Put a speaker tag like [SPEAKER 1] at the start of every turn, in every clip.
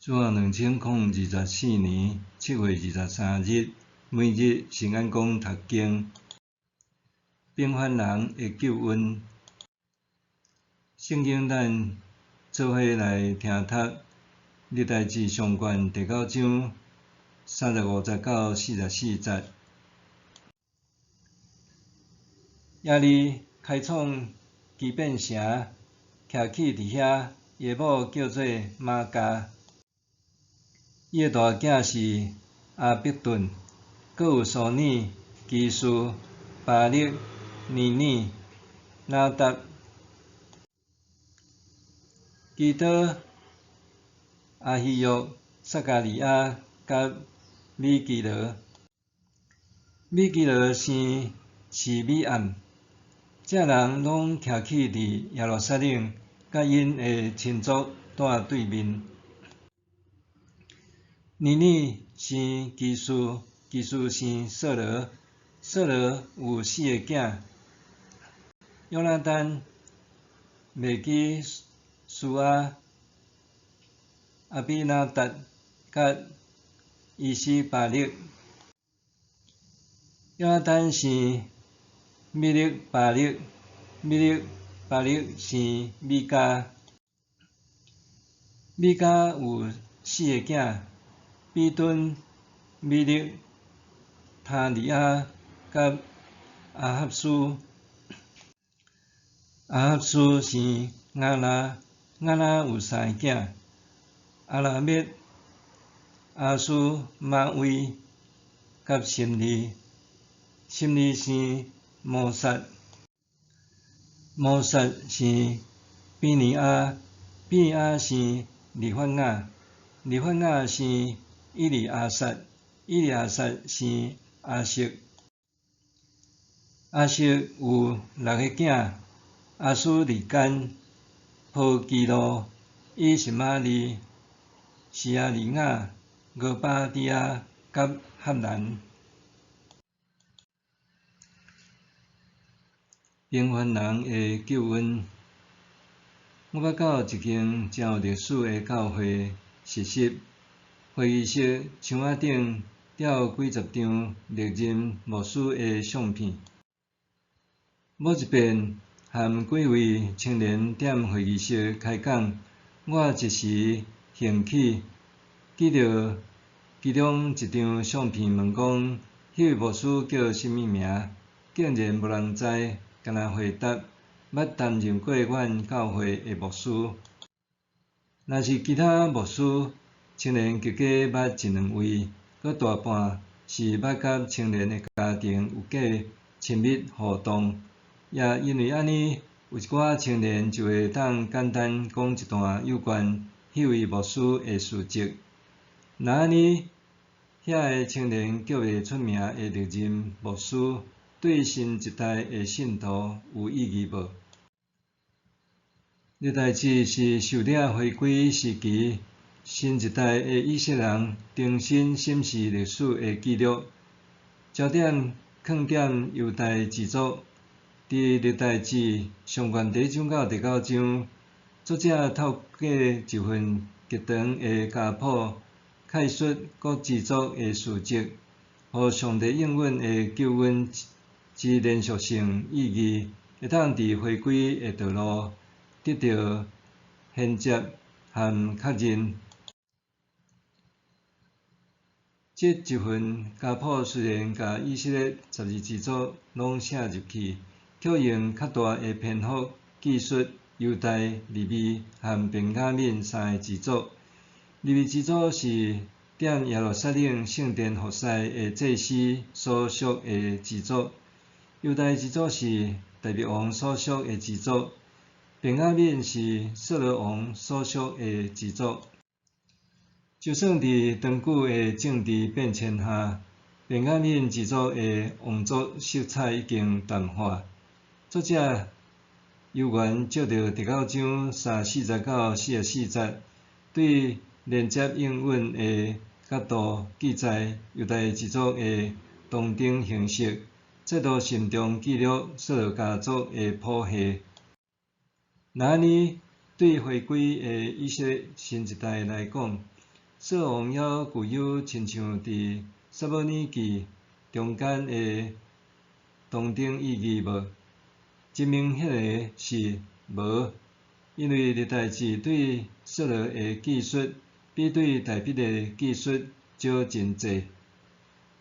[SPEAKER 1] 主後2024年7月23日，每日新眼光讀經，平凡人的救恩。聖經咱做伙來聽讀《歷代志上卷》第九章35節到44節。耶利開創基遍城，徛起佇遐，伊的某叫做瑪迦。伊的大囝是亞伯頓，閣有蘇爾、基士、巴力、尼珥、拿答、基多、亞希約、撒迦利亞佮米基羅。米基羅生示美暗，這人攏徛起佇耶路撒冷，佮𪜶的親族蹛對面。尼珥生基士，基士生掃羅，掃羅有四个囝：約拿單、米基書亞、亞比拿達佮以實巴力。約拿單生米利巴力，米利巴力生米迦，米迦有四个囝：比敦、米勒、他利亞佮亞哈斯。亞哈斯生亞拉，亞拉有三個囝：亞拉篾、亞斯瑪威佮心利。心利生摩撒，摩撒生比尼亞，比尼亞生利法亞，利法亞生以利亞撒，以利亞撒生亞悉，亞悉有六個囝：亞斯利干、波基魯、以實瑪利、示亞利雅、俄巴底亞佮哈蘭。平凡人的救恩。我捌到一間誠有歷史的教會實習，會議室牆仔頂吊幾十張歷任牧師的相片。某一遍和幾位青年踮會議室開講，我一時興起，指著其中一張相片問講，彼位牧師叫啥物名？竟然無人知，干焦回答捌擔任過阮教會的牧師。若是其他牧師，青年共加捌一兩位，閣大半是捌佮青年的家庭有過親密互動，也因為按呢，有一寡青年就會當簡單講一段有關彼位牧師的事蹟。若按呢，遐个青年叫袂出名的歷任牧師，對新一代的信徒有意義無？歷代志是受掠回歸時期，新一代的以色列人重新審視歷史的記錄，焦點囥踮猶大支族。佇歷代志上卷第一章到第九章，作者透過一份極長的家譜，概述各支族的事蹟，予上帝應允的救恩之連續性意義，會當佇回歸的道路得著銜接和確認。這一份家譜雖然共以色列12支族攏寫入去，卻用較大的篇幅記述猶大、利未和便雅憫三个支族。利未支族是踮耶路撒冷聖殿服侍的祭司所屬的支族，猶大支族是大衛王所屬的支族，便雅憫是掃羅王所屬的支族。就算佇長久的政治變遷下，便雅憫支族的王族色彩已經淡化。作者猶原藉著第九章34節到44節，對連接應允的角度記載猶大支族的同等形式，再度慎重記錄掃羅家族的譜系。若按呢，對回歸的以色列新一代來講，掃王猶具有親像佇撒母耳記中間的同等意義無？真明顯的是無，因為歷代志對掃羅的記述比對大衛的記述少真濟。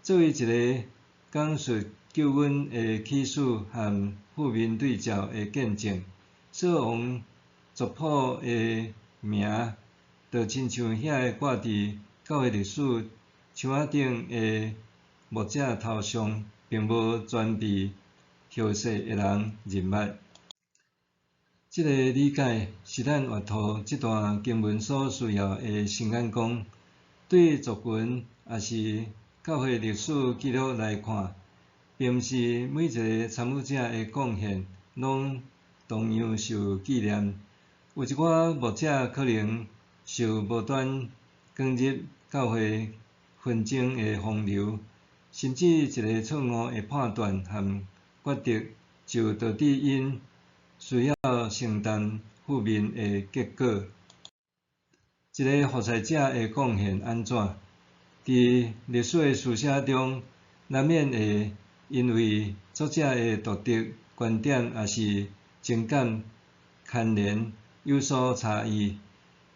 [SPEAKER 1] 作為一个講述救恩的啟示和負面對照的見證，掃王族譜的名，就親像遐個掛佇教會歷史牆仔頂的牧者頭上，並無傳備後世的人認捌。這个理解是咱閱讀這段經文所需要的新眼光。對族群抑是教會歷史記錄來看，並毋是每一个參與者的貢獻攏同樣受紀念。有一寡牧者可能受無端捲入教會紛爭的洪流，甚至一个錯誤的判斷和決定，就導致𪜶需要承擔負面的結果。一个服侍者的貢獻按怎？佇歷史的書寫中，難免會因為作者的獨特觀點抑是情感牽連有所差異。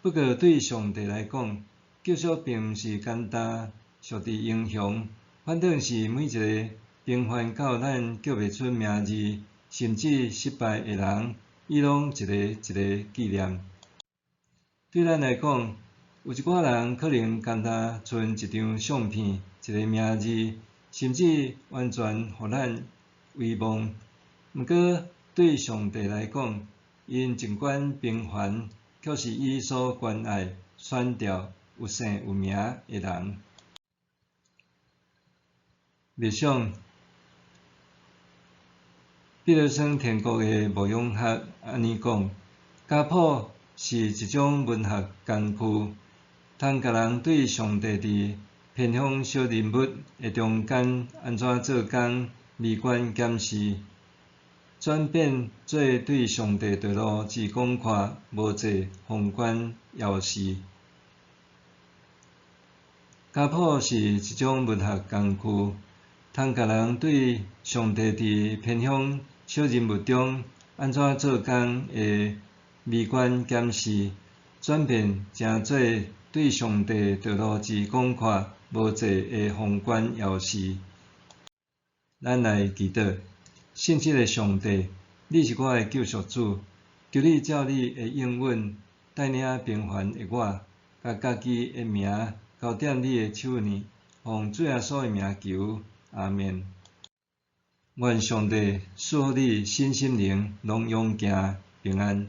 [SPEAKER 1] 不過對上帝來講，救贖並毋是簡單屬佇英雄，反倒是每一个平凡到咱叫袂出名字，甚至失敗的人，伊攏一个一个紀念。對咱來講，有一寡人可能干焦賰一張相片、一个名字，甚至完全予咱遺忘。毋過對上帝來講，𪜶儘管平凡，卻是伊所關愛、選召、有姓有名的人。默想，彼得森天國的牧養學按呢講：家譜是一種文學工具，通共人對上帝佇偏鄉小人物的中間按怎做工微觀檢視，轉變做對上帝道路之廣闊無際宏觀遙視。家譜是一種文學工具，通共人對上帝佇偏鄉小人物中按怎做工的微觀檢視，轉變成做對上帝道路之廣闊無際的宏觀遙視。咱來祈禱，聖潔的上帝，你是我的救贖主，求你照你的應允帶領平凡的我，共家己的名交踮你的手裡，奉主耶穌的名求，阿們。願上帝賜予你身心靈攏勇健平安。